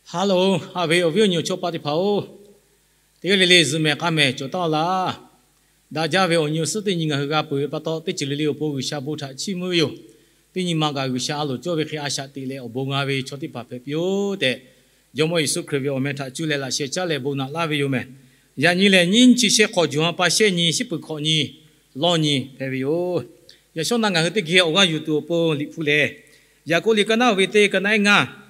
Hello, haꞈ ve awˬ viˉ awˬ nyi awˬ chawˇ paˆ teˇ hpaˍ-oˬ, teˇ g'aˇ le le zuhꞈ mehˍ k'a mehˍ cawˬ taˍ laˇ. Daꞈ jaˇ ve awˬ nyi awˬ suhˉ teˇ nyi ngaˬ hui g'a peuˬ ve pa taw, teˇ ceuˬ le le awˬ pon G'uiˬsha bon htaꞈ chiˇ mvuh ve yoˬ. Teˇ nyi ma kaꞈ G'uiˬsha a loˍ cawˇ ve hk'e a shaꞈ teꞈ leh awˬ bon g'a ve chaw teˇ hpaˍ hpehꞈ piˇ-oˆ tehꞈ, Jawˇmawˇ Yeˍsuˆ Hkriꞈ ve awˬ meh htaꞈ cuˇ leh laꞈ sheh caˉ leh bon naꞈ laˇ ve yoˬ mehˍ. Yaꞈ nyi lehˬ, nyiˇ chi shehˆ hk'awꞈ, juˬ ha pa shehˆ nyi, shiˉ peuˬ hkawꞈ nyi, lawˇ nyi hpehꞈ ve yoˬ. Yaꞈ shawˉ naˆ ngaˬ hui teˇ geh awˬ g'aˇ yuˬ tuˬ awˬ pon liꞈ hpu lehˬ, Yaˍkoˆ liꞈ ka naˉ ve teˇ ka naˉ eˉ ngaˇ,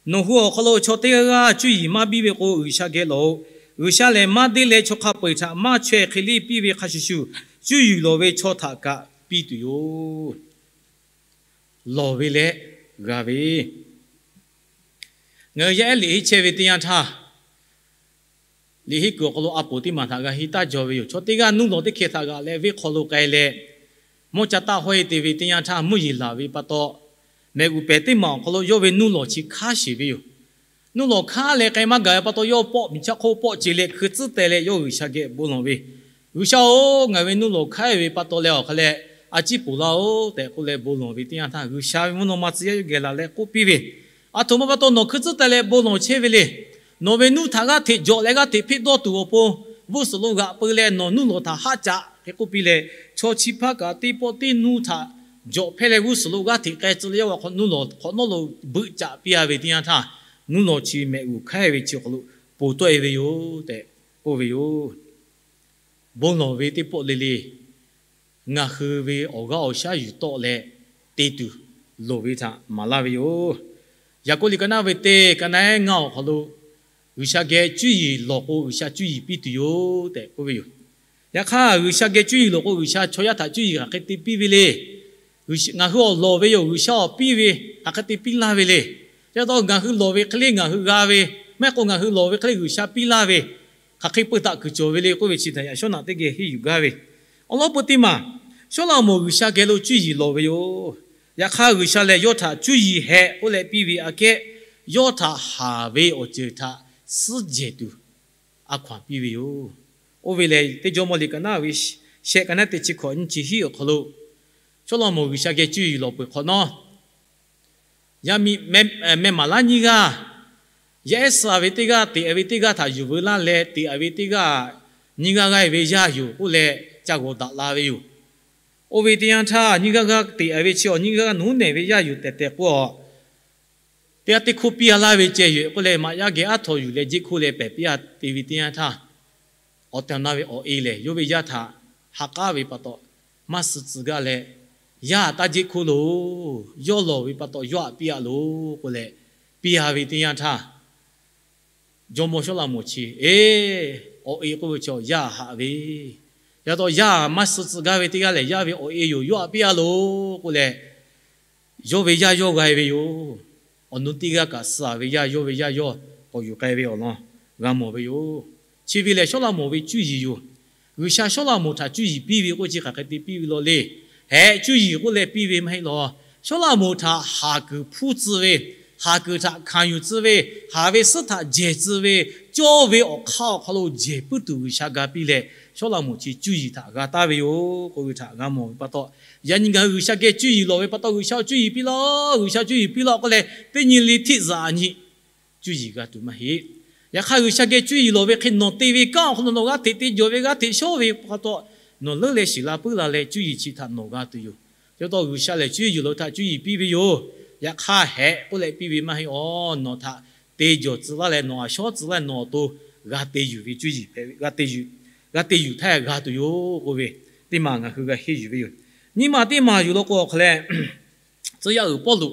Nawˬ hui awˬ hk'aw lo chaw teˇ g'aˇ g'aˇ cuˇ yiˍ maˇ biˇ ve k'o, G'uiˬsha geh lawˬ-oꞈ. G'uiˬsha lehˬ maˇ deˇ leh chaw hk'a peu-eˬ htaꞈ maˇ chaweh hk'e leˇ piˇ ve hk'a shuˍ shuˍ, cuˇ yiˍ lawˬ ve chaw htaꞈ kaꞈ piˇ tuˬ yoˬ. Lawˬ ve leh g'a ve, ngaˬ hui yaˇ ehˉ liꞈ henˇ chehˇ ve teˇ yanˇ htaˇ, liꞈ henˇ kuiˬ awˬ hk'aw lo a poˍ teˇ maˬ htaꞈ g'a henˇ taˇ jaw ve yoˬ. Chaw teˇ g'aˇ nuˇ lawˬ teˇ hkeh htaꞈ g'aꞈ leh venˇ hk'aw lo k'ai leh, mawˇ ca taˆ hawˉ e te ve teˇ yanˇ htaˇ, mvuhˇ yeˬ laˬ ve pa taw, mehꞈ g'uˬ pehˍ teˇ maˬ awˬ hk'aw lo yawˇ ve nuˇ lawˬ chi hkanˉ sheˍ ve yoˬ. Nuˇ lawˬ hkanˉ leh k'ai maˇ gaˬ ve pa taw, yawˇ pawˆ miˬ chaˇ hk'oˆ pawˆ ce leh hkui tcuhˉ teh leh yawˇ G'uiˬsha geh bon lawˬ ve, G'uiˬsha-oˬ, ngaˬ ve nuˇ lawˬ hkanˉ ve pa taw leh awˬ hk'a leh a ciˉ poˬ laˇ-oˆ tehꞈ k'oˆ leh bon lawˬ ve teˇ yanˇ htaˇ, G'uiˬsha ve mvuhˇ naw ma tcuh yaˇ yawˇ geh laˬ leh k'oˆ piˇ ve, Aˬ htoꞈ ma pa taw nawˬ hkui tcuhˉ teh leh bon lawˬ chehˇ ve le. Nawˬ ve nuˇ htaꞈ g'aˇ hteꞈ jawꞈ leh g'aˇ hteꞈ hpeˆ dawˇ tuˬ awˬ pon, g'uˇ suhˍ lo g'aꞈ peu leh nawˬ nuˇ lawˬ htaꞈ haˆ caꞈ hk'e k'oˆ piˇ leh, chaw chi hpaˇ kaꞈ teˇ pawˆ teˇ nuˇ htaꞈ jawꞈ hpehˇ leh g'uˇ suhˍ lo g'aˇ hteꞈ k'ai tcuh leh yawˇ ve nuˇ lawˬ hk'awꞈ nawˉ lo beuꞈ caꞈ piˇ-a ve teˇ yanˇ htaˇ, nuˇ lawˬ chi mehꞈ g'uˬ hkanˉ ve chi awˬ hk'aw lo poˬ tawˆ e ve yoˬ tehꞈ k'oˆ ve yoˬ. Bon lawˬ ve teˇ pawˆ le le ngaˬ hui ve awˬ g'aˇ awˬ shaˉ yuˬ tawˆ leh te tuˬ loˍ ve htaꞈ maˍ laˇ ve yoˬ. Yaˍkoˆ liꞈ ka naˉ ve teˇ ka naˉ eˉ ngaˇ awˬ hk'aw lo, G'uiˬsha geh cuˇ yiˍ lawˬ k'o G'uiˬsha cuˇ yiˍ piˇ tuˬ yoˬ tehꞈ k'oˆ ve yoˬ. Yaꞈ hk'aˇ, G'uiˬsha geh cuˇ yiˍ lawˬ k'o G'uiˬsha chaw yaˇ htaꞈ cuˇ yiˍ hk'aˬ hk'e te piˇ ve le. Ngaˬ hui awˬ lawˬ ve yoˬ, G'uiˬsha awˬ piˇ ve hk'aˬ hk'e te piˇ laˇ ve le. Chi pa taw ngaˬ hui lawˬ ve hk'e le ngaˬ hui g'a ve, maˇ heˆ k'o ngaˬ hui lawˬ ve hk'e le G'uiˬsha piˇ laˇ ve, hk'aˬ hk'e peu taꞈ kuiˬ cawˬ ve le k'oˆ ve chi htaꞈ yaꞈ shawˉ naˆ teˇ geh henˇ yuˬ gaˇ ve. Awˬ lawn peu teˇ maˬ, Sawˉlaꞈmonˍ G'uiˬsha geh lo cuˇ yiˍ lawˬ ve yoˬ. Yaꞈ hk'aˇ, G'uiˬsha lehˬ yawˇ htaꞈ cuˇ yiˍ heh k'oˆ leh piˇ ve aꞈ kehˉ, yawˇ htaꞈ haˍ ve awˬ ceuˬ htaꞈ suhˉ jehˬ tuˬ a hkaw-anˬ piˇ ve yoˬ. Oˇ ve lehˬ, teˇ Jawˇmawˇ liꞈ ka naˉ ve shehˆ ka naˉ teˇ chi hkawꞈ nyiˇ chi hiˉ awˬ hk'aw lo, Sawˉlaꞈmonˍ G'uiˬsha geh cuˇ yiˍ lawˬ peuˬ hk'awꞈ nawˉ, yaˇ miˇ meh maˍ laˉ nyiˇ g'aˇ, yaˇ ehˉ suh-a ve teˇ g'aˇ teꞈ-a ve teˇ g'aˇ htaꞈ yuˬ veu laˇ leh, teꞈ-a ve teˇ g'aˇ nyiˇ g'aˇ g'aˇ-e ve yaˇ yoˬ k'oˆ leh ca g'awˬ daꞈ la ve yoˬ. Oˇ ve teˇ yanˇ htaˇ, nyiˇ g'aˇ g'aˇ teꞈ-a ve chi awˬ nyiˇ g'aˇ g'aˇ nawˉ nehˬ ve yaˇ yoˬ tehꞈ tehꞈ k'oˆ a, teˇ g'aˇ teˇ hk'oˆ piˇ-a laˇ ve ceh yoˬ k'oˆ leh, maꞈ yaˇ geh aˉ htaw yuˬ leh jeˆ hkoˇ leh pehˬ piˇ-a te ve teˇ yanˇ htaˇ, awˬ tehˬ awˬ na ve awˬ e lehˬ, yawˇ ve yaˇ htaꞈ ha k'aˉ ve pa taw, maˇ suh tcuh gaˇ leh, Yaˇ taˇ jeˆ hkoˇ loˬ. Yawˇ lawˬ ve pa taw yawˇ htaꞈ piˇ-a loˬ k'oˆ leh, piˇ-a ve teˇ yanˇ htaˇ, jawˇmawˇ Sawˉlaꞈmonˍ chi, Eˬ, awˬ e k'oˆ ve chi yaˇ haꞈ ve, yaˇ taw yaˇ maˇ suh tcuh gaˇ ve teˇ g'aˇ lehˬ, yaˇ ve awˬ e yoˬ, yawˇ htaꞈ piˇ-a loˬ k'oˆ leh, yawˇ ve yaˇ yawˇ g'a-e ve yoˬ. Awˬ nu teˇ g'aˇ kaꞈ suh-a ve yaˇ, yawˇ ve yaˇ yawˇ k'awꞈ yuˬ k'ai ve awˬ lawn g'a mawˬ ve yoˬ. Chi ve lehˬ, Sawˉlaꞈmonˍ ve cuˇ yiˍ yoˬ. G'uiˬsha Sawˉlaꞈmonˍ htaꞈ cuˇ yiˍ piˇ ve k'oˆ chi hk'aˬ hk'e te piˇ ve law le. Heh cuˇ yiˍ k'oˆ leh piˇ ve maˇ heˆ law. Sawˉlaꞈmonˍ htaꞈ haˍ kuiˬ hpuˇ tcuh ve, haˍ kuiˬ htaꞈ hkanˍ yuˬ tcuh ve, haˍ ve suhˉ htaꞈ jehˬ tcuh ve, cawˇ ve awˬ hk'aˇ awˬ hk'aw lo jehˬ puiˉ tuˬ G'uiˬsha ga piˇ leh, Sawˉlaꞈmonˍ chi cuˇ yiˍ htaꞈ g'a taˍ ve yoˬ k'oˆ ve htaꞈ g'a mawˬ ve pa taw, yaꞈ nyi ngaˬ hui G'uiˬsha geh cuˇ yiˍ lawˬ ve pa taw, G'uiˬsha cuˇ yiˍ piˇ laˇ, G'uiˬsha cuˇ yiˍ piˇ laˇ k'oˆ leh, teˇ nyi le hteˆ zaꞈ nyi cuˇ yiˍ g'a tuˬ maˇ heˆ. Yaꞈ hk'aˇ, G'uiˬsha geh cuˇ yiˍ lawˬ ve hk'e nawˬ te ve kanˉ awˬ hk'aw lo nawˬ g'aˇ hteꞈ te jawˬ ve, g'aˇ hteꞈ shawˉ ve pa taw, nawˬ leuˉ leh shiˍ la puiˉ la leh cuˇ yiˍ chi htaꞈ nawˬ g'a tuˬ yoˬ. Chi pa taw G'uiˬsha lehˬ cuˇ yiˍ lawˬ ve htaꞈ cuˇ yiˍ piˇ ve yoˬ. Yaꞈ hk'aˇ, heh k'oˆ leh piˇ ve maˇ heˆ aw. Nawˬ htaꞈ te jawˬ tcuh laˇ leh nawˬ htaꞈ shawˉ tcuh laˇ leh nawˬ awˬ to g'a te yuˬ ve cuˇ yiˍ hpehꞈ ve, g'a te yuˬ, g'a te yuˬ htaˇ g'a tuˬ yoˬ k'oˆ ve teˇ maˬ ngaˬ hui g'a henˇ yuˬ ve yoˬ. Nyiˇ maˬ teˇ maˬ yuˬ law k'o awˬ hk'aw leh, tcuh yaˇ uiˍ Pawˇluꞈ,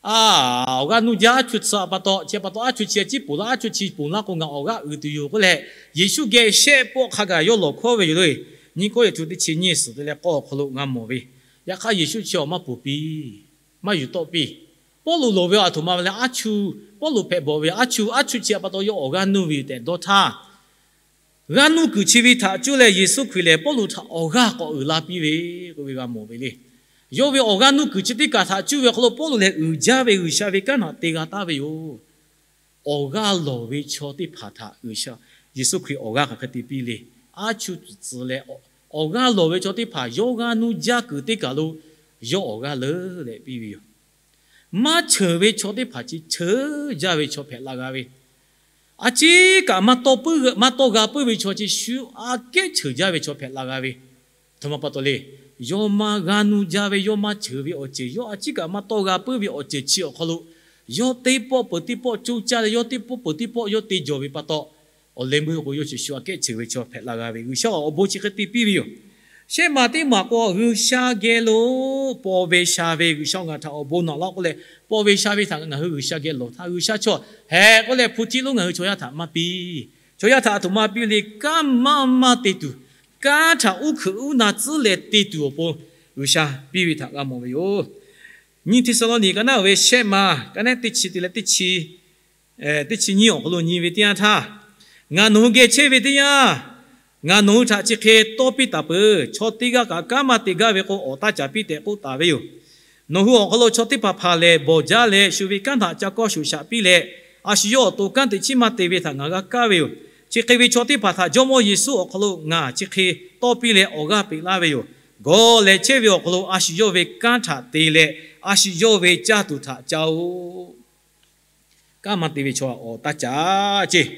a, awˬ g'aˇ nuˇ jaˇ aˉ chuˇ tcuh-a pa taw, chi pa taw aˉ chuˇ chi ciˉ ponˬ laˇ, aˉ chuˇ chi ponˬ laˇ k'o ngaˬ awˬ g'aˇ uiˍ tuˬ yoˬ k'oˆ leh, Yeˍsuˆ geh shehˆ pawˆ hk'a gaˬ yawˇ lawˬ hkawˉ ve yoˬ le. Nyiˇ Kawˇrenˍhtuˆ teˇ chi nyiˇ suhˍ te leh k'awˇ awˬ hk'aw lo g'a mawˬ ve, yaꞈ hk'aˇ Yeˍsuˆ chi awˬ maˇ ponˬ piˇ, maˇ yuˬ tawˆ piˇ. Pawˇluꞈ lawˬ ve aˬ htoꞈ ma ve leh aˉ chuˇ, Pawˇluꞈ hpehꞈ bawˬ ve aˉ chuˇ, aˉ chuˇ chi pa taw yawˇ awˬ g'aˇ nuˇ ve tehꞈ dawˇ htaˇ, g'aˇ nuˇ kuiˬ chi ve htaꞈ cuˇ leh Yeˍsuˆ Hkriꞈ lehˬ Pawˇluꞈ htaꞈ awˬ g'aˇ k'awꞈ uiˍ la piˇ ve k'oˆ ve g'a mawˬ ve le. Yawˇ ve awˬ g'aˇ nuˇ kuiˬ chi teˇ kaˬ htaꞈ cuˇ ve awˬ hk'aw lo Pawˇluꞈ lehˬ uiˍ jaˇ ve G'uiˬsha ve kanˉ htaꞈ te g'a taˍ ve yoˬ. Awˬ g'aˇ lawˬ ve chaw teˇ hpaˍ htaꞈ G'uiˬsha, Yeˍsuˆ Hkriꞈ awˬ g'aˇ hk'aˬ hk'e te piˇ le. Aˉ chuˇ tcuh leh, awˬ g'aˇ lawˬ ve chaw teˇ hpaˍ yawˇ g'aˇ nuˇ jaˇ kuiˬ teˇ kaˬ lo yawˇ awˬ g'aˇ leuˉ leh piˇ ve yoˬ. maˇ cheuˬ ve chaw teˇ hpaˍ chi cheuˬ jaˇ ve chaw hpehꞈ la g'a ve, a ciˉ kaꞈ maˇ tawˇ puiˉ, maˇ tawˇ g'a puiˉ ve chaw chi shu aꞈ kehˉ cheuˬ jaˇ ve chaw hpehꞈ la g'a ve, aˬ htoꞈ ma pa taw le. Yawˇ maˇ g'a nu jaˇ ve, yawˇ maˇ cheuˬ ve awˬ ceuˬ, yawˇ a ciˉ kaꞈ maˇ tawˇ g'a puiˉ ve awˬ ceuˬ chi awˬ hk'aw lo, yawˇ teˇ pawˆ peuˬ teˇ pawˆ coˇ caˇ leh, yawˇ teˇ pawˆ peuˬ teˇ pawˆ yawˇ te jawˬ ve pa taw, awˬ leh meuˇ k'o yawˇ chi shu aꞈ kehˉ cheuˬ ve chaw hpehꞈ la g'a ve, G'uiˬsha awˬ bon chi hk'e te piˇ ve yoˬ. Shehˆ maˬ teˇ maˬ k'o, G'uiˬsha geh lo paw ve sha ve, G'uiˬsha ngaˬ htaꞈ awˬ bon naꞈ laˇ k'oˆ leh, paw ve sha ve htaꞈ ngaˬ hui G'uiˬsha geh lawˬ htaˇ, G'uiˬsha chaw heh k'oˆ leh hpu tiˉ lonˉ ngaˬ hui chaw yaˇ htaꞈ maˇ piˇ. Chaw yaˇ htaꞈ aˬ htoꞈ ma piˇ le, kanˉ maˇ maˇ te tuˬ, kanˉ htaꞈ uˉ hkeuꞈ uˉ na tcuhˉ leh te tuˬ awˬ pon G'uiˬsha piˇ ve htaꞈ g'a mawˬ ve yoˬ. Nyiˇ Hteˇsaˍlawˇniˆ ka naˉ ve shehˆ maˬ ka naˉ teˇ chi te leh teˇ chi, teˇ chi nyiˇ awˬ hk'aw lo nyi ve teˇ yanˇ htaˇ, ngaˬ nawˬ hui geh chehˇ ve teˇ yanˇ, ngaˬ nawˬ hui htaꞈ chi hk'e tawˇ piˇ taˍ peuˬ. Chaw teˇ g'aˇ kaꞈ kanˉ maˇ te gaˇ ve k'o, awˍ taˇ caˍ piˇ tehꞈ k'oˆ taˍ ve yoˬ. Nawˬ hui awˬ hk'aw lo chaw teˇ hpaˍ hpaˍ lehˬ, bawˬ jaˇ leh shu ve kanˉ htaꞈ ca kawˇ shoˍ shaꞈ piˇ leh, a shu yawˇ awˬ to kanˉ teꞈ chiˉ maˇ te ve htaꞈ ngaˬ g'a kaˇ ve yoˬ. Chi hk'e ve chaw teˇ hpaˍ htaꞈ Jawˇmawˇ Yeˍsuˆ awˬ hk'aw lo ngaˬ chi hk'e tawˇ piˇ leh awˬ g'aˇ peꞈ laˇ ve yoˬ. Gawˬ lehˬ, chehˇ ve awˬ hk'aw lo a shu yawˇ ve kanˉ htaꞈ te leh, a shu yawˇ ve caˇ tuˬ htaꞈ caˇ-oˆ. Kanˉ maˇ te ve chaw awˍ taˇ caˍ ceˇ.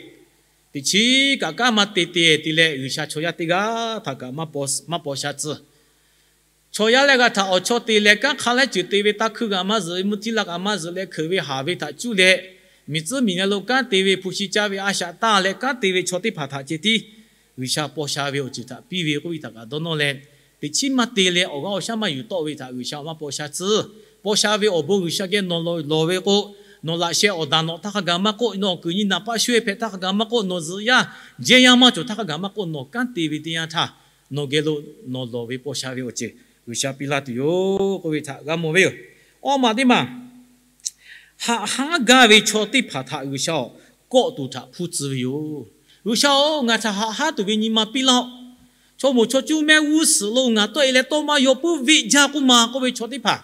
Teꞈ chiˉ kaꞈ kanˉ maˇ te te te leh, G'uiˬsha chaw yaˇ teˇ g'aˇ htaꞈ kaꞈ maˇ paw sha tcuh. Chaw yaˇ leh g'a htaꞈ awˬ chawˇ te leh, kanˉ hk'a laiˉ ceuˬ te ve, taˇ hkuiˇ g'a maˇ zuhꞈ ve, mvuhˇ tiˉ laˇ kaꞈ maˇ zuhꞈ leh, hkeuꞈ ve haˍ ve htaꞈ cuˇ leh, miˬ tcuhˉ miˬ neh lo kanˉ te ve, hpu shi caˇ ve a shaꞈ taˇ leh kanˉ te ve chaw teˇ hpaˍ htaꞈ ceh tiˉ G'uiˬsha paw sha ve awˬ ceuˬ htaꞈ piˇ ve k'oˆ ve htaꞈ kaꞈ dawˇ nawˇ leh, teꞈ chiˉ maˇ te leh awˬ g'aˇ awˬ shaˉ maˇ yuˬ tawˆ ve htaꞈ G'uiˬsha maˇ paw sha tcuh. Paw sha ve awˬ bon G'uiˬsha geh nawˬ lawˬ ve k'o, nawˬ laꞈ sheh awˬ daꞈ nawꞈ htaˇ hk'a gaˬ maˇ k'oˆ, nawˬ kuiˬ nyi naˍ paˆ shu hpehꞈ htaˇ hk'a gaˬ maˇ k'oˆ, nawˬ zuhꞈ yaˇ jehˇ yaˇ maˇ cawˬ htaˇ hk'a gaˬ maˇ k'oˆ, nawˬ kanˉ te ve teˇ yanˇ htaˇ, nawˬ geh lo nawˬ lawˬ ve paw sha ve awˬ ceuˬ G'uiˬsha piˇ laˇ tuˬ yoˬ k'oˆ ve htaꞈ g'a mawˬ ve yoˬ. Awˇ maˬ teˇ maˬ, haꞈ hanˉ gaˇ ve chaw teˇ hpaˍ htaꞈ G'uiˬsha-oˬ, kawˆ tuˬ htaꞈ hpuˇ tcuh ve yoˬ. G'uiˬsha-oˬ, ngaˬ htaꞈ haꞈ hanˉ tuˬ ve nyi ma piˇ laˇ-oˆ. Chaw moˍ chaw cuˇ mehˆ g'uˇ suhˍ lo ngaˬ tawˆ-e leh tawˇ maˇ yaw puiˉ veˆ jaˇ k'oˆ ma k'oˆ ve chaw teˇ hpaˍ,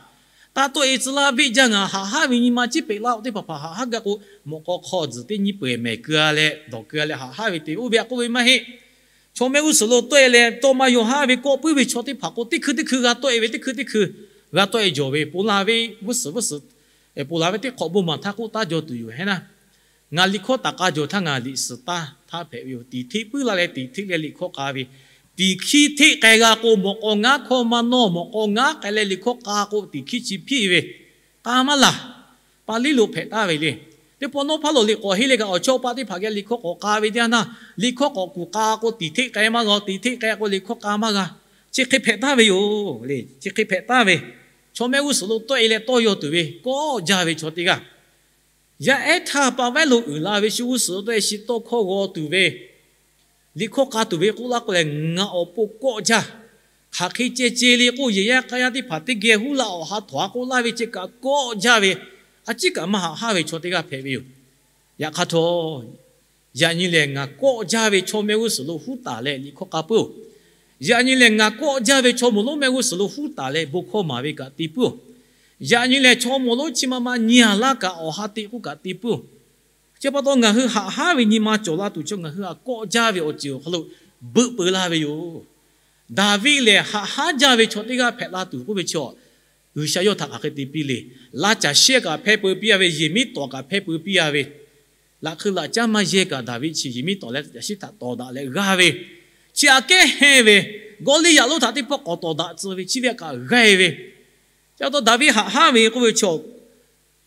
taˇ tawˆ-e tcuh laˇ veˆ jaˇ, ngaˬ haꞈ hanˉ ve nyi ma ciˉ peꞈ laˇ-oˆ. Teˇ hpaˍ hpaˍ haꞈ hanˉ gaˇ k'o, mawꞈ k'aw hk'aw tzuhˬ teˇ nyiˇ peu-eˬ mehˍ keu-a leh dawˬ keu-a leh haꞈ hanˉ ve te oˇ ve aꞈ k'oˆ ve maˇ heˆ. Chaw mehˆ g'uˇ suhˍ lo tawˆ-e leh tawˇ maˇ yaw haˉ ve kawˆ puiˉ ve chaw teˇ hpaˍ k'o, teˇ hkui teˇ hkui g'a tawˆ-e ve, teˇ hkui teˇ hkui g'a tawˆ-e jawˬ ve, ponˬ laˬ ve g'uˇ suhˍ g'uˇ suhˍ, ponˬ laˬ ve teˇ hk'awꞈ bon maˬ htaˇ k'oˆ taˉ jaw tuˬ yoˬ hehˉ naˇ. Ngaˬ liꞈ hkawˇ taˍ k'a jawˬ htaˇ ngaˬ liꞈ suhˍ taˇ htaˇ hpehꞈ ve yoˬ. Tiˍ hteˆ puiˉ la leh tiˍ hteˆ leh liꞈ hkawˇ k'a ve, tiˍ hkiˇ hteˆ k'ai g'a k'o, mawꞈ k'aw ngaˉ hkawˇ maˇ nawˇ, mawꞈ k'aw ngaˉ k'ai leh liꞈ hkawˇ k'a k'o, tiˍ hkiˇ chi hpiˇ ve, k'a maˇ laˬ. Paˍ liˇ lo hpehꞈ taˍ ve le. Teˇ pawˆ nawˉ hpaˇ lo liꞈ k'awꞈ henˇ leh kaꞈ awˬ chawˇ paˆ teˇ hpaˍ geh liꞈ hkawˇ k'awꞈ k'a ve teˇ yanˇ htaˇ, liꞈ hkawˇ k'awꞈ kuˬ k'a k'o tiˍ hteˆ k'ai maˇ g'a, tiˍ hteˆ k'ai k'o liꞈ hkawˇ k'a maˇ g'a. Chi hk'e hpehꞈ taˍ ve yoˬ le. Chi hk'e hpehꞈ taˍ ve, chaw mehˆ g'uˇ suhˍ lo tawˆ-e leh tawˇ yaw tuˬ ve kawˆ jaˇ ve chaw teˇ g'aˇ, yaˇ ehˉ htaˇ pa vaiˉ lo uiˍ la ve shu g'uˇ suhˍ lo tawˆ-e shi tawˇ hkawˇ g'aw tuˬ ve, liꞈ hkawˇ k'a tuˬ ve k'oˆ laˇ k'o lehˬ, ngaˬ awˬ pon kawˆ jaˇ. Hk'aˬ hk'e ceh ceh le k'o, yehˬ yaˇ k'a yaˇ teˇ hpaˍ teˇ geh huˉ la awˬ ha htawnˍ a k'oˆ laˇ ve ceh kaꞈ kawˆ jaˇ ve, a ciˉ kaꞈ maˇ haꞈ hanˉ ve chaw teˇ g'aˇ hpehꞈ ve yoˬ. Yaꞈ hk'aˇ htawˇ, yaꞈ nyi lehˬ ngaˬ kawˆ jaˇ ve chaw mehˆ g'uˇ suhˍ lo huˉ taˍ leh liꞈ hkawˇ k'a puiˉ-oˬ. Yaꞈ nyi lehˬ ngaˬ kawˆ jaˇ ve chaw moˍ lonˉ mehˆ g'uˇ suhˍ lo huˉ taˍ leh bon hkawˇ maˍ ve kaꞈ te puiˉ-oˬ. Yaꞈ nyi lehˬ chaw moˍ lonˉ chi ma ma nyi-a laˇ kaꞈ awˬ ha teꞈ k'oˆ kaꞈ te puiˉ-oˬ. Chi pa taw ngaˬ hui haꞈ hanˉ ve nyi ma cawˬ la tuˬ chaw ngaˬ hui htaꞈ kawˆ jaˇ ve awˬ ceuˬ awˬ hk'aw lo beuꞈ peu laˇ ve yoˬ. Daˍviˆ lehˬ haꞈ hanˉ jaˇ ve chaw teˇ g'aˇ hpehꞈ la tuˬ k'oˆ ve chaw, G'uiˬsha yawˇ htaꞈ hk'aˬ hk'e te piˇ le. Laˇ caˬ shehˇ kaꞈ hpehˇ peu piˇ-a ve, yehˬ miˉ tawˍ kaꞈ hpehˇ peu piˇ-a ve, laꞈ hk'eu laꞈ caˉ maˇ yehˇ kaꞈ Daˍviˆ chi yehˬ miˉ tawˍ leh caˬ shehˇ htaꞈ tawˍ daꞈ leh g'aˇ ve, chi aꞈ kehˉ hehnˇ ve, Gawˇliˇyaꞈ lonˉ htaꞈ teˇ pawˆ k'awꞈ tawˍ daꞈ tcuh ve, chi ve kaꞈ g'aˇ ve. Chi pa taw Daˍviˆ haꞈ hanˉ ve k'oˆ ve chaw,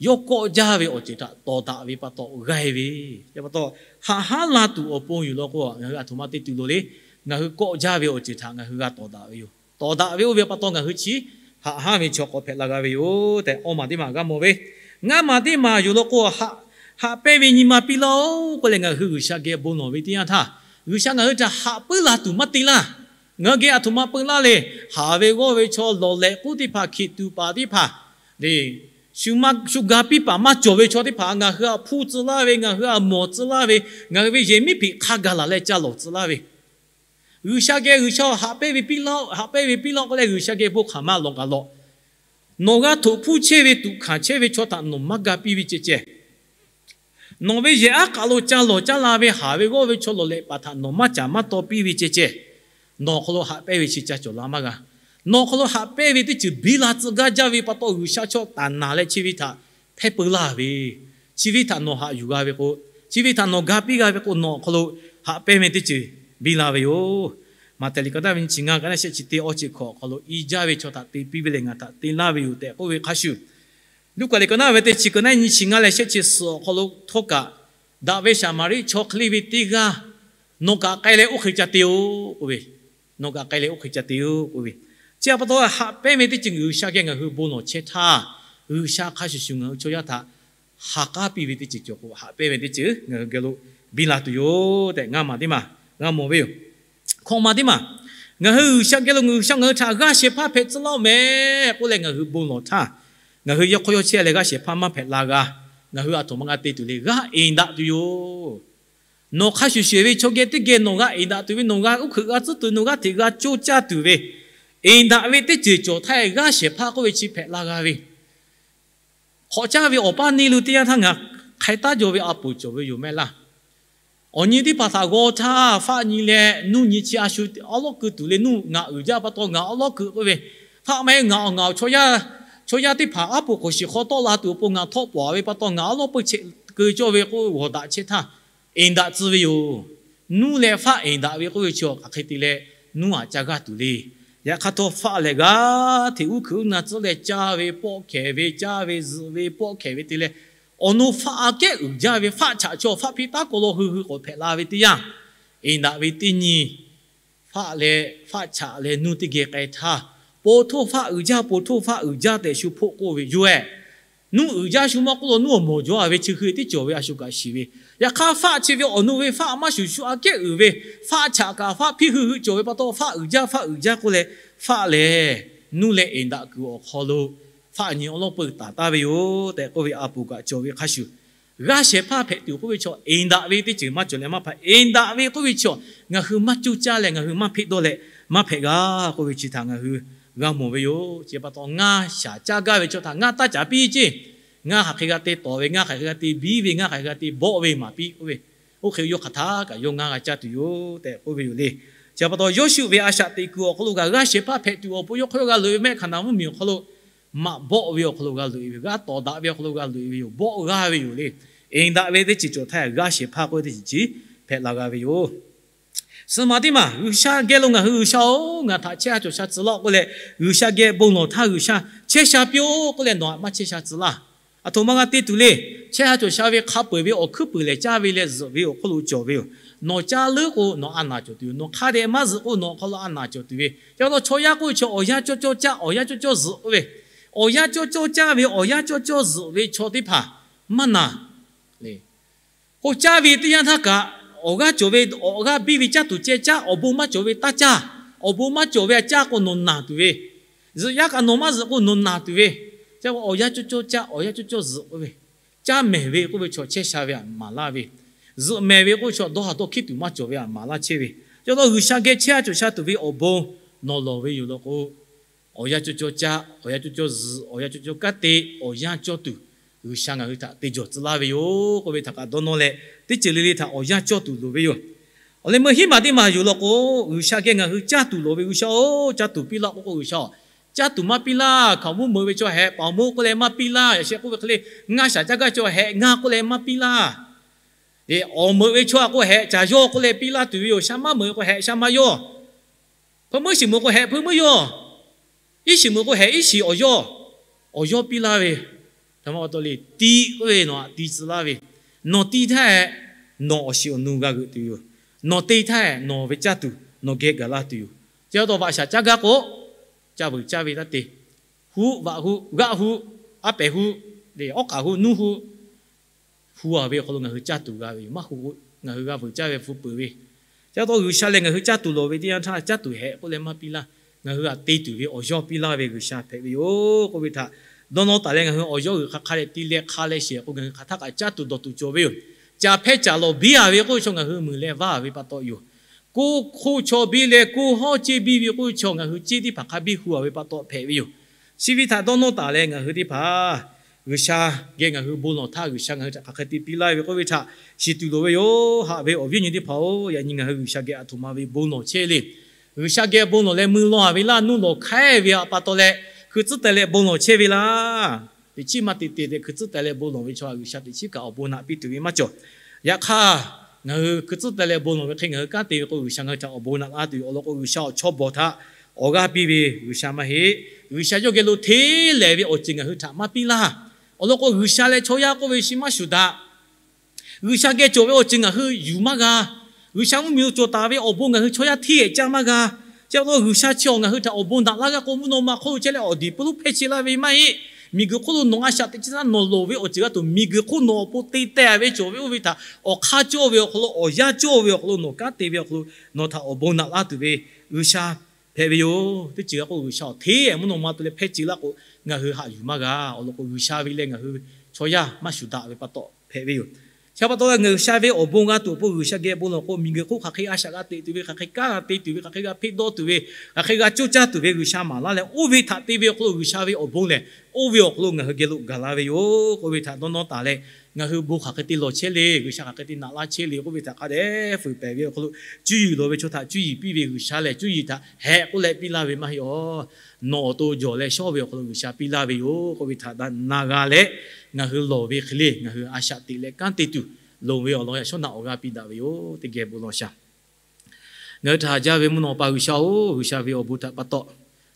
yawˇ kawˆ jaˇ ve awˬ ceuˬ htaꞈ tawˍ daꞈ ve pa taw g'aˇ ve. Chi pa taw, haꞈ hanˉ la tuˬ awˬ pon yoˬ law k'o, ngaˬ hui aˬ htoꞈ ma te tuˬ loˍ le. Ngaˬ hui kawˆ jaˇ ve awˬ ceuˬ htaꞈ ngaˬ hui g'a tawˍ daꞈ ve yoˬ. Tawˍ daꞈ ve oˇ ve pa taw ngaˬ hui chi haꞈ hanˉ ve chaw k'awꞈ hpehꞈ la g'a ve yoˬ tehꞈ, awˇ maˬ teˇ maˬ g'a mawˬ ve. Ngaˇ maˬ teˇ maˬ yoˬ law k'o, haꞈ pehnˇ ve nyi ma piˇ laˇ-oˆ k'oˆ leh ngaˬ hui G'uiˬsha geh bon lawˬ ve teˇ yanˇ htaˇ, G'uiˬsha ngaˬ hui htaꞈ haꞈ puiˉ la tuˬ maˇ te laˇ. Ngaˬ hui geh aˬ htoꞈ ma peu laˇ le. Haˍ ve g'awˇ ve chaw, lawˬ lehꞈ k'oˆ teˇ hpaˍ, hkiˬ tuˬ paˍ teˇ hpaˍ, shu ga piˇ paˍ maˇ cawˬ ve chaw teˇ hpaˍ ngaˬ hui htaꞈ hpuˇ tcuh laˇ ve, ngaˬ hui htaꞈ mawˬ tcuh laˇ ve, ngaˬ hui ve yehˬ miˉ hpeꞈ hk'a gaˬ laˬ leh ca lawˬ tcuh laˇ ve, G'uiˬsha geh G'uiˬsha haꞈ pehnˇ ve piˇ laˇ-oˆ, haꞈ pehnˇ ve piˇ laˇ-oˆ k'oˆ leh G'uiˬsha geh bon hk'aˬ ma lawˬ kaꞈ lawˬ, nawˬ g'a htoꞈ hpuˇ chehˇ ve tuꞈ hkanˍ chehˇ ve chaw htaꞈ nawˬ maˇ ga piˇ ve ceh ceh, nawˬ ve yehˬ aˉ k'aꞈ lo ca lawˬ caˇ la ve haˍ ve g'awˇ ve chaw, lawˬ lehꞈ paˍ htaꞈ nawˬ maˇ caˍ maˇ taw piˇ ve ceh ceh, nawˬ awˬ hk'aw lo haꞈ pehnˇ ve chi ca cawˬ la maˇ g'a. Nawˬ awˬ hk'aw lo haꞈ pehnˇ ve teˇ ceuˬ biˇ la tcuh gaˇ jaˇ ve pa taw, G'uiˬsha chaw taˍ naˍ leh chi ve htaꞈ hk'e peu laˇ ve, chi ve htaꞈ nawˬ haꞈ yuˬ g'a ve k'o, chi ve htaꞈ nawˬ ga piˇ g'a ve k'o, nawˬ awˬ hk'aw lo haꞈ pehnˇ ve teˇ ceuˬ biˇ la ve yoˬ. Maꞈhtehˍ liꞈ ka taˇ ve nyiˇ chi ngaˇ ka naˆ shehˆ chi teˇ awˇ chi hkawꞈ awˬ hk'aw lo, i jaˇ ve chaw htaꞈ te piˇ ve lehˬ ngaˬ htaꞈ te laˇ ve yoˬ tehꞈ k'oˆ ve hk'a shuˍ, Luˉkaꞈ liꞈ ka naˆ ve teˇ chi ka naˆ nyiˇ chi ngaˇ leh shehˆ chi suhˍ awˬ hk'aw lo htawˇ kaꞈ, daꞈ ve Saˍmaˍriˆ chaw hk'e le ve teˇ g'aˇ nawˬ kaꞈ k'ai leh oˇ hk'e ca te-oˬ k'oˆ ve, nawˬ kaꞈ k'ai leh oˇ hk'e ca te-oˬ k'oˆ ve, chi pa taw haꞈ pehnˇ ve teˇ ceuˬ G'uiˬsha geh ngaˬ hui bon lawˬ chehˇ htaˇ, G'uiˬsha hk'a shuˍ shuˍ ngaˬ hui chaw yaˇ htaꞈ ha k'aˉ piˇ ve teˇ ceuˬ cawˬ k'o, haꞈ pehnˇ ve teˇ ceuˬ ngaˬ hui geh lo biˇ la tuˬ yoˬ tehꞈ ngaˇ maˬ teˇ maˬ g'a mawˬ ve yoˬ. Hkawꞈ maˬ teˇ maˬ, ngaˬ hui G'uiˬsha geh lo G'uiˬsha ngaˬ hui htaꞈ g'aˇ shehˍ hpaˇ hpehꞈ tcuh laˇ-oˆ meh k'oˆ leh ngaˬ hui bon lawˬ htaˇ, ngaˬ hui yawˇ hk'aw yawˇ chehˇ leh g'aˇ shehˍ hpaˇ maˇ hpehꞈ la g'a. Ngaˬ hui aˬ htoꞈ ma g'a te tuˬ le, g'aˇ enˍ daꞈ tuˬ yoˬ. Nawˬ hk'a shuˍ shuˍ ve chaw geh teˇ geh nawˬ g'aˇ enˍ daꞈ tuˬ ve, nawˬ g'aˇ uˉ hkeuꞈ g'a tcuhˉ tuˬ, nawˬ g'aˇ hteꞈ g'a coˇ caˇ tuˬ ve, enˍ daꞈ ve teˇ ceuˬ cawˬ htaˇ, g'aˇ shehˍ hpaˇ k'oˆ ve chi hpehꞈ la g'a ve, hk'awꞈ caˇ ve awˬ paˇ neˇ lo teˇ yanˇ htaˇ ngaˬ hk'ai taˉ jaw ve a poˍ cawˬ ve yoˬ mehˆ laˇ. Awˬ nyi teˇ hpaˍ htaꞈ g'aw htaˇ, faˆ nyi leh nuˇ nyi chi a shu awˉ lawˉ keu tuˬ le, nuˇ ngaˬ uiˍ jaˇ pa taw ngaˬ awˉ lawˉ keu k'oˆ ve, faˆ maˇ heˆ ngaˬ awˬ ngaˬ chaw yaˇ, chaw yaˇ teˇ hpaˍ aˉ poꞈ hk'awꞈ shiˍ hk'aw tawˆ la tuˬ awˬ pon ngaˬ htawˆ pawˍ ve pa taw ngaˬ awˉ lawˉ peuˇ chehˇ keu cawˇ ve k'oˆ ve g'awˬ daꞈ chehˇ htaˇ, enˍ daꞈ tcuh ve yoˬ. Nuˇ leh faˆ enˍ daꞈ ve k'oˆ ve chi hk'aˬ hk'e te leh nuˇ aꞈ ca g'aˇ tuˬ le. Yaꞈ hk'aˇ htawˇ faˆ lehˬ g'aˇ hteꞈ uˉ hkeuꞈ uˉ na tcuhˉ leh caˇ ve pawˆ hkehˍ ve, caˇ ve zuhꞈ ve pawˆ hkehˍ ve te leh, awˬ nu faˆ aꞈ kehˉ uiˍ jaˇ ve faˆ chaꞈ chaw faˆ hpiˇ taˉ k'aw lo hui hui k'awꞈ hpehꞈ la ve teˇ yanˇ, enˍ daꞈ ve teˇ nyi faˆ leh faˆ chaꞈ leh nuˇ teˇ geh k'ai htaˇ, po htoˇ faˆ uiˍ jaˇ, po htoˇ faˆ uiˍ jaˇ tehꞈ shu hpoˆ k'oˆ ve yoˬ-ehˍ. Nuˇ uiˍ jaˇ shu maˇ k'oˆ lo, nuˇ awˬ mawˬ jaw-a ve chi hui teˇ cawˬ ve a shu kaꞈ shiˍ ve. Yaꞈ hk'aˇ faˆ chi ve awˬ nu ve faˆ maˇ shuˍ shu aꞈ kehˉ uiˍ ve, faˆ chaꞈ kaꞈ faˆ hpiˇ hui hui cawˬ ve pa taw, faˆ uiˍ jaˇ, faˆ uiˍ jaˇ k'oˆ leh, faˆ lehˬ nuˇ leh enˍ daꞈ kuiˬ awˬ hk'aw lo faˆ nyi awˉ lawˉ peuˇ taˍ taˍ ve yoˬ tehꞈ k'oˆ ve a poˍ kaꞈ cawˬ ve hk'a shuˍ, g'aˇ shehˍ hpaˇ hpehꞈ tuˬ k'oˆ ve chaw enˍ daꞈ ve teˇ ceuˬ maˇ cawˬ leh maˇ hpehꞈ. Enˍ daꞈ ve k'oˆ ve chi ngaˬ hui maˇ coˇ caˇ leh ngaˬ hui maˇ hpeˆ dawˇ leh maˇ hpehꞈ g'a k'oˆ ve chi htaꞈ ngaˬ hui g'a mawˬ ve yoˬ. Chi pa taw ngaˇ shaˍ caˇ gaˇ ve chaw htaꞈ ngaˇ taˇ caˍ piˇ ceˇ. Ngaˇ hk'aˬ hk'e g'a te tawˍ ve, ngaˇ hk'aˬ hk'e g'a te biˇ ve, ngaˇ hk'aˬ hk'e g'a te bawˆ ve maˍ piˇ k'oˆ ve, oˇ hk'e yawˇ hk'aˬ htaˇ kaꞈ yawˇ ngaˇ g'a caˇ tuˬ yoˬ tehꞈ k'oˆ ve yoˬ le. Chi pa taw Yoˇshuˆ ve a shaꞈ teꞈ kuiˬ awˬ hk'aw lo kaꞈ g'aˇ shehˍ hpaˇ hpehꞈ tuˬ awˬ pon yawˇ hk'aw yawˇ g'a loꞈ-e ve mehˆ Hkaˍnanˍ mvuhˇmiˬ awˬ hk'aw lo maꞈ bawˆ ve awˬ hk'aw lo g'a loꞈ-e ve, g'a tawˍ daꞈ ve awˬ hk'aw lo g'a loꞈ-e ve yoˬ. Bawˆ g'aˇ ve yoˬ le. Enˍ daꞈ ve teˇ ceuˬ cawˬ htaˇ g'aˇ shehˍ hpaˇ k'oˆ ve teˇ ceuˬ chi hpehꞈ la g'a ve yoˬ. Suh maˬ teˇ maˬ, G'uiˬsha geh lo ngaˬ hui G'uiˬsha-oˬ, ngaˬ htaꞈ chehˇ ha cawˬ sha tcuh laˇ-oˆ k'oˆ leh, G'uiˬsha geh bon lawˬ htaˇ G'uiˬsha chehˇ sha piˇ-oˆ k'oˆ leh nawˬ htaꞈ maˇ chehˇ sha tcuh laˇ. Aˬ htoꞈ ma g'a te tuˬ le. Chehˇ ha cawˬ sha ve hk'a peu-eˬ ve awˬ hkuiˉ puiˍ lehˬ caˇ ve leh zuhꞈ ve awˬ hk'oˆ lo cawˬ ve yoˬ. Nawˬ caˇ leuˉ k'o nawˬ a naˍ cawˬ tuˬ yoˬ. Nawˬ hk'a dehꞈ maˇ zuhꞈ k'o nawˬ awˬ hk'aw lo a naˍ cawˬ tuˬ ve. Chi pa taw chaw yaˇ k'oˆ ve chaw awˬ yanˇ cawˇ cawˇ caˇ, awˬ yanˇ cawˇ cawˇ zuhꞈ k'oˆ ve, awˬ yanˇ cawˇ cawˇ caˇ ve awˬ yanˇ cawˇ cawˇ zuhꞈ ve chaw teˇ hpaˍ maˇ naˍ le. K'o caˇ ve teˇ yanˇ htaˇ kaꞈ, awˬ g'aˇ cawˬ ve awˬ g'aˇ biˇ ve caˇ tuˬ ceh caˇ, awˬ bon maˇ cawˬ ve taˇ caˇ. Awˬ bon maˇ cawˬ ve a caˇ k'o nawˬ naˬ tuˬ ve, zuhꞈ yaˇ kaꞈ nawˬ maˇ zuhꞈ k'o nawˬ naˬ tuˬ ve. Chi awˬ yanˇ cawˇ cawˇ caˇ, awˬ yanˇ cawˇ cawˇ zuhꞈ k'oˆ ve, caˇ mehˍ ve k'oˆ ve chaw chehˇ sha ve htaꞈ maˍ laˇ ve, zuhꞈ mehˍ ve k'oˆ ve chaw dawˇ ha dawˇ hkiˉ tuˬ maˇ cawˬ ve htaꞈ maˍ laˇ chehˇ ve. Chi pa taw G'uiˬsha geh chehˇ ha cawˬ sha tuˬ ve awˬ bon nawˬ lawˬ ve yoˬ law k'o, awˬ yanˇ cawˇ cawˇ caˇ, awˬ yanˇ cawˇ cawˇ zuhꞈ, awˬ yanˇ cawˇ cawˇ kaˉ te, G'uiˬsha ngaˬ hui htaꞈ te jawˬ tcuh laˇ ve yoˬ k'oˆ ve htaꞈ kaꞈ dawˇ nawˇ leh, teˇ ceuˬ le le htaꞈ awˬ yanˇ cawˇ tuˬ loˍ ve yoˬ. Awˬ leh meuˇ hiˉ maˬ teˇ maˬ yoˬ law k'o, G'uiˬsha geh ngaˬ hui caˇ tuˬ loˍ ve, G'uiˬsha-oˬ, caˇ tuˬ piˇ laˇ k'oˆ k'o, G'uiˬsha-oˬ, caˇ tuˬ maˇ piˇ laˇ. Hkaoˍmonˇ meuꞈ ve chaw hehꞈ paˍ meuꞈ k'oˆ leh maˇ piˇ laˇ. Yaꞈ sheh k'oˆ ve hk'e le, ngaˇ shaˍ caˇ gaˇ chaw hehꞈ ngaˇ k'oˆ leh maˇ piˇ laˇ. Awˬ meuꞈ ve chaw a k'o hehꞈ caˍ yawˇ k'oˆ leh piˇ laˇ tuˬ ve yoˬ. Sha maˇ meuꞈ k'o hehꞈ sha maˇ yawˇ, hpeuꞈ meuˇ shiˍ meuꞈ k'o hehꞈ hpeuꞈ meuˇ yawˇ, iˉ shiˍ meuꞈ k'o hehꞈ iˉ shiˍ awˬ yawˇ, awˬ yawˇ piˇ laˇ ve. Htaꞈ ma pa taw le, tiˇ k'oˆ ve nawˬ htaꞈ ti tcuh laˇ ve, nawˬ ti htaˇ, nawˬ awˬ shiˍ awˬ nu g'a g'euꞈ tuˬ yoˬ. Nawˬ te htaˇ nawˬ ve caˇ tuˬ nawˬ geh gaˬ laˇ tuˬ yoˬ. Chi pa taw vaꞈ shaˍ caˇ gaˇ k'o, caˇ veuˬ caˇ ve taˇ te. Huˆ vaꞈ huˆ g'aˆ huˆ, aˉ pehˍ huˆ, awˉ k'aꞈ huˆ nuˇ huˆ, hu-a ve awˬ hk'aw lo ngaˬ hui caˇ tuˬ g'a ve yoˬ. Maˇ hu k'o ngaˬ hui g'a veuˬ caˇ ve hpu peuˬ ve. Chi pa taw G'uiˬsha lehˬ ngaˬ hui caˇ tuˬ lawˬ ve teˇ yanˇ htaˇ caˇ tuˬ hehꞈ k'oˆ leh maˇ piˇ laˇ. Ngaˬ hui htaꞈ te tuˬ ve awˬ yawˇ piˇ laˇ ve G'uiˬsha hpehꞈ ve yoˬ k'oˆ ve htaꞈ dawˇ nawˇ taˍ leh, ngaˬ hui awˬ yawˇ g'uiˬ hk'a hk'a leh ti leh hk'a leh shehˍ k'o ngaˬ hui hk'aˬ htaˇ kaꞈ caˇ tuˬ dawˬ tuˬ cawˬ ve yoˬ. Caˍ hpehˇ caˍ lawˬ biˇ-a ve k'oˆ ve chaw ngaˬ hui meuˍ leh vaˇ ve pa taw yoˬ. Koˇ hk'oˆ chaw biˇ leh koˇ hawˉ ceˇ biˇ ve k'oˆ ve chaw ngaˬ hui ceˇ teˇ hpaˍ hk'a biˇ hu-a ve pa taw hpehꞈ ve yoˬ. Chi ve htaꞈ dawˇ nawˇ taˍ leh ngaˬ hui teˇ hpaˍ G'uiˬsha geh ngaˬ hui bon lawˬ htaˇ G'uiˬsha ngaˬ hui htaꞈ hk'aˬ hk'e te piˇ laˇ ve k'oˆ ve htaꞈ shiˍ tuˬ loˍ ve yoˬ. Haꞈ ve awˬ viˉ awˬ nyi teˇ hpaˍ-oˬ, yaꞈ nyi ngaˬ hui G'uiˬsha geh aˬ htoꞈ ma ve bon lawˬ chehˇ le. G'uiˬsha geh bon lawˬ leh mui law-a ve laˇ, nuˇ lawˬ hk'aiˉ ve pa taw leh hkui tcuhˉ teh leh bon lawˬ chehˇ ve laˇ. Teꞈ chiˉ maˇ te te tehꞈ hkui tcuhˉ teh leh bon lawˬ ve chaw htaꞈ G'uiˬsha teꞈ chiˉ kaꞈ awˬ bon naꞈ piˇ tuˬ ve maˇ cawˬ. Yaꞈ hk'aˇ, ngaˬ hui hkui tcuhˉ teh leh bon lawˬ ve hk'e ngaˬ hui kanˉ te ve k'o, G'uiˬsha ngaˬ hui htaꞈ awˬ bon naꞈ laˇ tuˬ ve awˬ lawn k'o, G'uiˬsha awˬ chawˇ bawˬ htaꞈ awˬ g'aˇ piˇ ve G'uiˬsha maˇ heˆ. G'uiˬsha yawˇ geh lo hteˇ lehˬ ve awˬ ceuˬ ngaˬ hui htaꞈ maˇ piˇ laˇ. Awˬ lawn k'o, G'uiˬsha leh chaw yaˇ k'oˆ ve shi maˇ shuˍ daꞈ. G'uiˬsha geh cawˬ ve awˬ ceuˬ ngaˬ hui yuˬ maˇ g'a. G'uiˬsha mvuhˇmiˬ lo cawˬ taˍ ve awˬ bon ngaˬ hui chaw yaˇ hteˇ ehˍ caˇ maˇ g'a. Chi pa taw G'uiˬsha chi awˬ ngaˬ hui htaꞈ awˬ bon naꞈ laˇ g'aˇ k'o, mvuhˇ naw ma hk'oˆ lo chehˇ leh awˬ diˬ pui lonˉ hpehˇ chi laˇ ve maˇ heˆ. Miˬguiˬ hk'oˆ lo nawˬ a shaꞈ teꞈ chi htaˇ nawˬ loˍ ve awˬ ceuˬ g'a tuˬ, miˬguiˬ hk'oˆ nawˬ awˬ pon te teh ve cawˬ ve oˇ ve htaꞈ awˬ hk'aˇ cawˇ ve awˬ hk'aw lo, awˬ yanˇ cawˇ ve awˬ hk'aw lo nawˬ kanˉ te ve awˬ hk'aw lo nawˬ htaꞈ awˬ bon naꞈ laˇ tuˬ ve G'uiˬsha hpehꞈ ve yoˬ. Teˇ ceuˬ g'a k'o, G'uiˬsha awˬ hteˇ mvuhˇ naw ma te leh hpehˇ ci laˇ k'o, ngaˬ hui haꞈ yuˬ maˇ g'a. Awˬ lawn k'o, G'uiˬsha ve leh ngaˬ hui chaw yaˇ maˇ shuˍ daꞈ ve pa taw hpehꞈ ve yoˬ. Chi pa taw G'uiˬsha ve awˬ bon g'a tuˬ awˬ pon G'uiˬsha geh bon lawˬ k'o, miˬguiˬ hk'oˆ hk'aˬ hk'e a shaꞈ g'a teꞈ tuˬ ve, hk'aˬ hk'e kanˉ g'a te tuˬ ve, hk'aˬ hk'e g'a hpeˆ dawˇ tuˬ ve, hk'aˬ hk'e g'a coˇ caˇ tuˬ ve G'uiˬsha maˍ laˇ leh, oˇ ve htaꞈ te ve awˬ hk'aw lo G'uiˬsha ve awˬ bon lehˬ, oˇ ve awˬ hk'aw lo ngaˬ hui geh lo gaˬ la ve yoˬ k'oˆ ve htaꞈ dawˇ nawˇ taˍ leh, ngaˬ hui bon hk'aˬ hk'e te lawˬ chehˇ le, G'uiˬsha hk'aˬ hk'e te naꞈ laˇ chehˇ le k'oˆ ve htaꞈ hk'a dehꞈ fuiˍ pehˍ ve awˬ hk'aw lo, cuˇ yiˍ lawˬ ve chaw htaꞈ cuˇ yiˍ piˇ ve G'uiˬsha lehˬ, cuˇ yiˍ htaꞈ hehꞈ k'oˆ leh piˇ laˇ ve maˇ heˆ awˬ. Nawˬ awˬ to jawˬ leh shawˉ ve awˬ hk'aw lo G'uiˬsha piˇ laˇ ve yoˬ k'oˆ ve htaꞈ na g'a leh, ngaˬ hui lawˬ ve hk'e le ngaˬ hui a shaꞈ teꞈ leh kanˉ te tuˬ loˍ ve awˬ lawn yaꞈ shawˉ naꞈ awˬ g'aˇ piˇ daꞈ ve yoˬ. Teˇ geh bon lawˬ shaˍ. Ngaˬ hui htaꞈ haꞈ jaˇ ve mvuhˇ naw pa G'uiˬsha-oˬ, G'uiˬsha ve awˬ bon htaꞈ pa taw,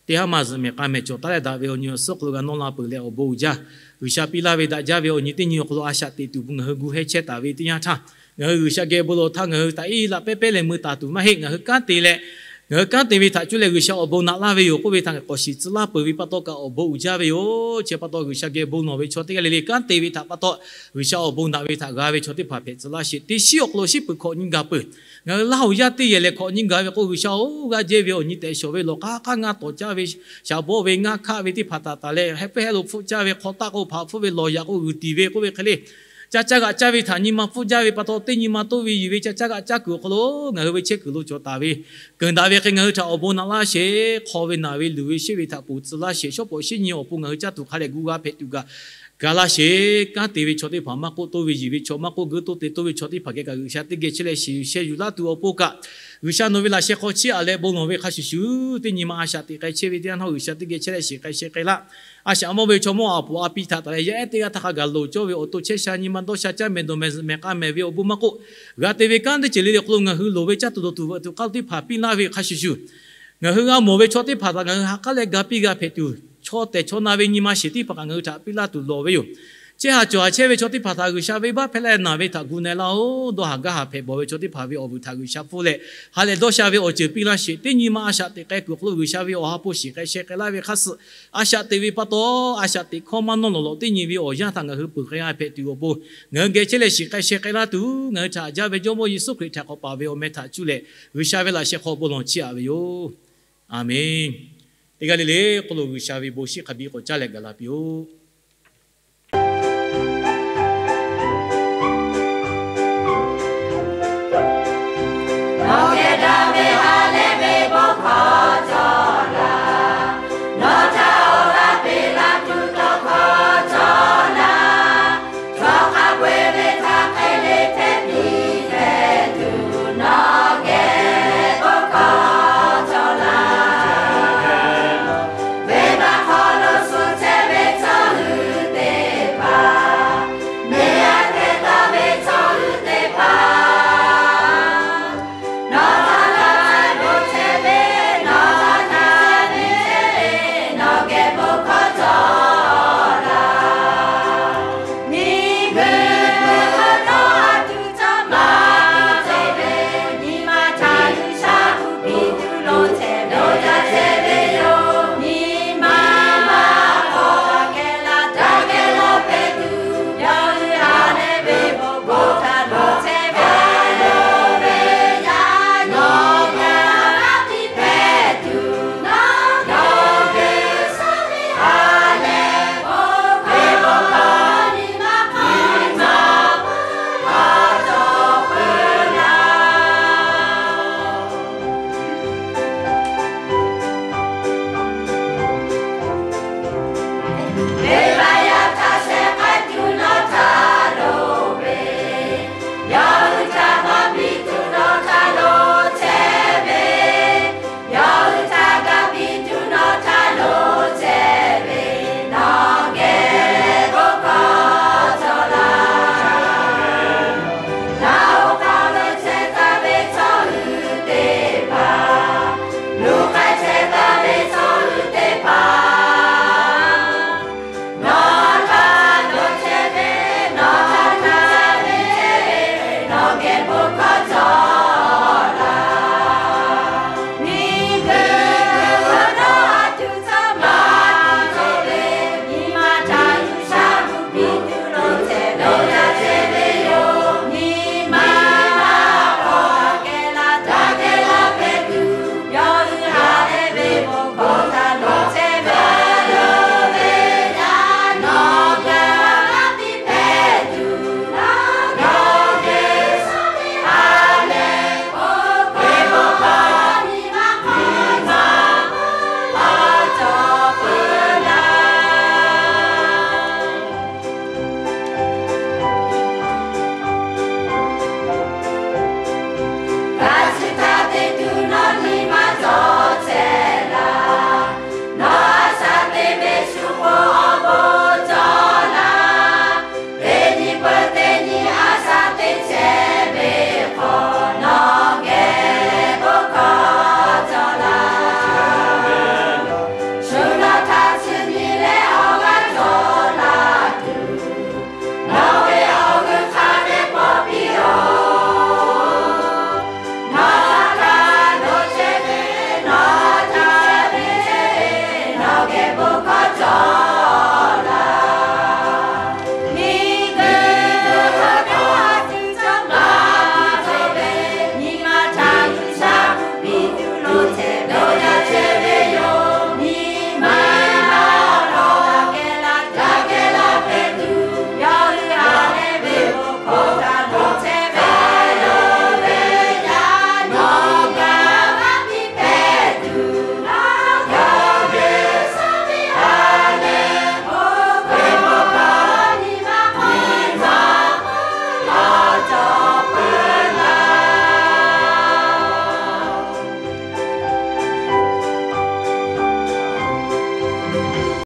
teˇ haˉ maˇ zuhꞈ mehˍ k'a mehˍ cawˬ taˉ leh daꞈ ve awˬ nyi awˬ suhˉ hk'aw lo g'a nawˇ la peuˬ leh awˬ bon uiˍ jaˇ. G'uiˬsha piˇ laˇ ve daꞈ jaˇ ve awˬ nyi teˇ nyi awˬ hk'aw lo a shaꞈ teꞈ tuˬ peuˬ ngaˬ hui gu heh chehˇ taˍ ve teˇ yanˇ htaˇ, ngaˬ hui G'uiˬsha geh bon lawˬ htaˇ ngaˬ hui htaꞈ iˉ laꞈ pehˉ pehˉ leh mui taˍ tuˬ maˇ heˆ. Ngaˬ hui kanˉ te leh, ngaˬ hui kanˉ te ve htaꞈ cuˇ leh G'uiˬsha awˬ bon naꞈ laˇ ve yoˬ k'oˆ ve htaꞈ k'awꞈ shiˍ tcuh laˇ peuˬ ve pa taw kaꞈ awˬ bon uiˍ jaˇ ve yoˬ. Chi pa taw G'uiˬsha geh bon lawˬ ve chaw teˇ g'aˇ le le kanˉ te ve htaꞈ pa taw, G'uiˬsha awˬ bon naꞈ ve htaꞈ g'a ve chaw teˇ hpaˍ hpehꞈ tcuh laˇ sheˍ. Teˇ shiˉ awˬ hk'aw lo shiˉ peuˬ hkawꞈ nyi gaˬ peuˬ. Ngaˬ hui Laˇ huˍ yaˇ teˇ yehˬ lehˬ hkawꞈ nyi gaˬ ve k'o, G'uiˬsha-oˬ, g'a jehˇ ve awˬ nyi tehꞈ shawˍ ve lawˬ k'aˉ k'aˉ ngaˇ tawˍ caˇ ve, shaˍ bawˆ ve ngaˇ hkaˆ ve teˇ hpaˍ taˍ taˍ leh, heh pehˇ heh lo hpfuhˆ caˇ ve hk'aw taˆ k'o hpaꞈ hpfuhˆ ve lawˬ yaꞈ k'o g'uiˬ tiˍ ve k'oˆ ve hk'e le, ca caˇ g'aꞈ caˇ ve htaꞈ nyi ma hpfuhˆ jaˇ ve pa taw, teˇ nyi ma toˇ ve yuˬ ve ca caˇ g'aꞈ caˇ kuiˬ awˬ hk'aw lo ngaˬ hui ve chehˇ kuiˬ lo cawˬ taˍ ve, keunˍ daꞈ ve hk'e ngaˬ hui htaꞈ awˬ bon naꞈ laˇ sheˍ. Hk'aw ve naˬ ve luˬ ve sheˆ ve htaꞈ ponˬ tcuh laˇ sheˍ. Shawˉ pawˍ shinˉ nyi awˬ pon ngaˬ hui caˇ tuˬ hk'a dehꞈ gu g'a hpehꞈ tuˬ kaꞈ ga laˇ sheˍ. Kanˉ te ve chaw teˇ hpaˍ maˇ k'oˆ, toˇ ve yuˬ ve chaw maˇ k'oˆ, geuˇ toˇ te toˇ ve chaw teˇ hpaˍ geh kaꞈ G'uiˬsha teˇ geh chehˇ leh shiˍ yuˬ sheh yuˬ laˇ tuˬ awˬ pon kaꞈ, G'uiˬsha nawˬ ve laꞈ sheh hk'aw chiˇ aꞈ leh bon lawˬ ve hk'a shuˍ shuˍ, teˇ nyi ma a shaꞈ teꞈ k'ai chehˇ ve teˇ yanˇ htawˇ G'uiˬsha teˇ geh chehˇ leh shiˍ k'ai sheh k'ai laˇ. A shaꞈ mawˇ ve chaw mawˇ a poˍ a pi htaꞈ taˍ leh yaˇ ehˉ teˇ g'aˇ htaˇ hk'a gaˬ loˍ cawˇ ve awˬ to chehˇ sha nyi ma dawˇ sha caˇ mehˍ dawˬ mehˍ zuhꞈ mehˍ k'a mehˍ ve awˬ bon maˇ k'oˆ, g'a te ve kanˉ teˇ ceuˬ le le hk'aw lo ngaˬ hui loˍ ve caˇ tuˬ dawˬ tuˬ veuꞈ tuˬ k'aˇ teˇ hpaˍ piˇ laˇ ve hk'a shuˍ shuˍ, ngaˬ hui g'a mawˬ ve chaw teˇ hpaˍ htaꞈ ngaˬ hui ha k'aˉ leh ga piˇ g'a hpehꞈ tuˬ, chaw tehˬ chaw na ve nyi ma sheˍ teˇ hpaˍ kaꞈ ngaˬ hui htaꞈ piˇ laˇ tuˬ lawˬ ve yoˬ. Chehˇ haˍ cawˬ haˍ chehˇ ve chaw teˇ hpaˍ htaꞈ G'uiˬsha venˇbaˆ hpehˇ leh naˬ ve htaꞈ gu na-e laˇ-oˬ. Dawˇ haˍ gaˇ haˍ hpehꞈ bawˬ ve chaw teˇ hpaˍ ve awˬ vuiˬ htaꞈ G'uiˬsha pfuhˇ leh, ha lehˬ dawˇ sha ve awˬ ceuˬ piˇ laˇ sheˍ. Teˇ nyi ma a shaꞈ teꞈ k'ai kuiˬ awˬ hk'aw lo G'uiˬsha ve awˬ ha hpu shiˍ k'ai sheh k'ai laˇ ve hk'a suh, a shaꞈ teꞈ ve pa taw, a shaꞈ teꞈ hkawˇ maˇ nawˇ lawˬ lawꞈ teˇ nyi ve awˬ yanˇ htaꞈ ngaˬ hui peuˬ k'ai g'a hpehꞈ tuˬ awˬ pon, ngaˬ hui geh chehˇ leh shiˍ k'ai sheh k'ai laˇ tuˬ, ngaˬ hui htaꞈ haꞈ jaˇ ve Jawˇmawˇ Yeˍsuˆ Hkriꞈ htaꞈ k'awꞈ paˍ ve awˬ meh htaꞈ cuˇ leh G'uiˬsha ve laꞈ sheh hk'aw bon lawˬ chiˇ aꞈ ve yoˬ. Aˬmenˍ. Teˇ g'aˇ le le hk'oˆ lo G'uiˬsha ve bon shiˉ hk'a biˇ k'awꞈ caˇ leh gaˬ la piˇ-oˆ.